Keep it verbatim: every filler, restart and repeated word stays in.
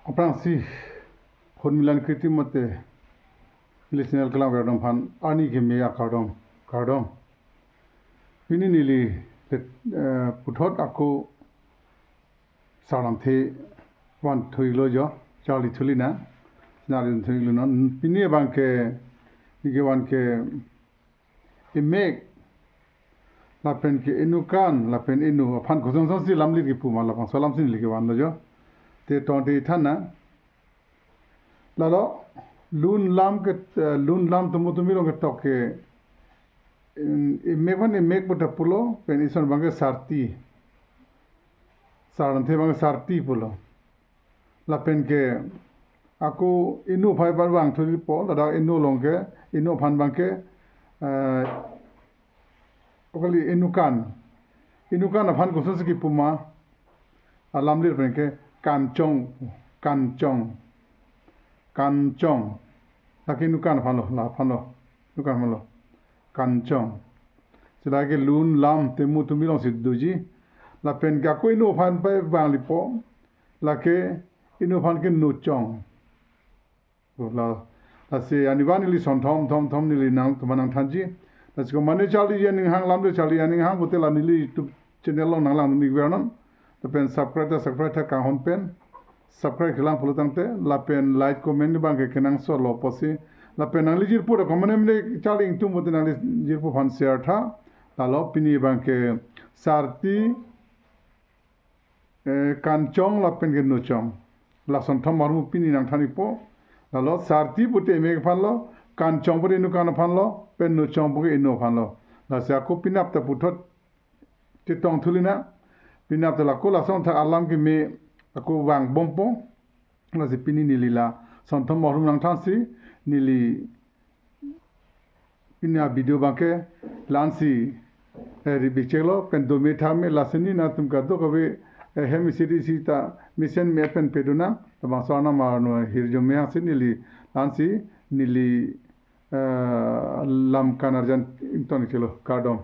Aphrangsi Hunmilan Kritri mate neli channel kelang kardom aphan arni keme akardom, kardom. Pini neli, eh, puthot ako Sar Lamthe van thuilo jo, charli thulina, nari thuilo non. Pini abangke, neli kevan ke imek, lapen ke inutkan, lapen inut aphan kosonsi lamlir kipu ma, labangso alamsi neli kevanlo jo. Te tong te than nang. Lalo, lun lam ke, eh, lun lam tumu tumi along ketok ke, im-, imek aphan imek puta pulo, pen ison abangke sarti. Sar Lamthe abangke sarti pulo. Lapen ke ako inut aphai abang vang thulipo, ladak inut along ke, inut aphan abangke, eh, okali inutkan. Inutkan aphan kosonsi kipu ma, alamlir pen ke kanchong, kanchong, kanchong. Lake inutkan aphanlo, la aphanlo, inutkan aphanlo. Kanchong. Si lake lun lam tumu tumi alongsi doji. Lapen ke ako inut aphan pai vanglipo. Lake inut aphan ke nuchong. La, lasi arni van neli son thom, thom, thom neli nangtum aphan nangthanji. Lasi komatne charli aning hang, lamlir charli aning hang pute la neli YouTube channel along nanglang ni ver non. Lapen subscribe ta subscribe tha kanghon pen. Subscribe kelang pulo tangte, lapen like comment abangke kenangsotlo pusi. Lapen nangli jirpo ta comment mene charli ingtung pute nangli jirpo aphan share tha. Lalo pini abangke sarti, eh, kanchong lapen ke nuchong. Lason thom ahormu pini nangthanpo. Lalo sarti pute imek aphanlo, kanchong pute inutkan aphanlo, pen nuchong pute inut aphanlo. Lasi ako penap ta puthot chetong thulina. Penap ta lako lason thak alam keme ako vangbompo. Lasi pini neli la son thom ahormu nangthansi neli pini avideo abangke la-ansi, eh, ribik cheklo, pen dome thame, lasi neli nangtum kadokave, eh, hem isi ri sita mesen me pen pedona, labangso arnam arno hirjume hangsi neli la-ansi neli, eh, lam kan arjan ington chelo, kardom.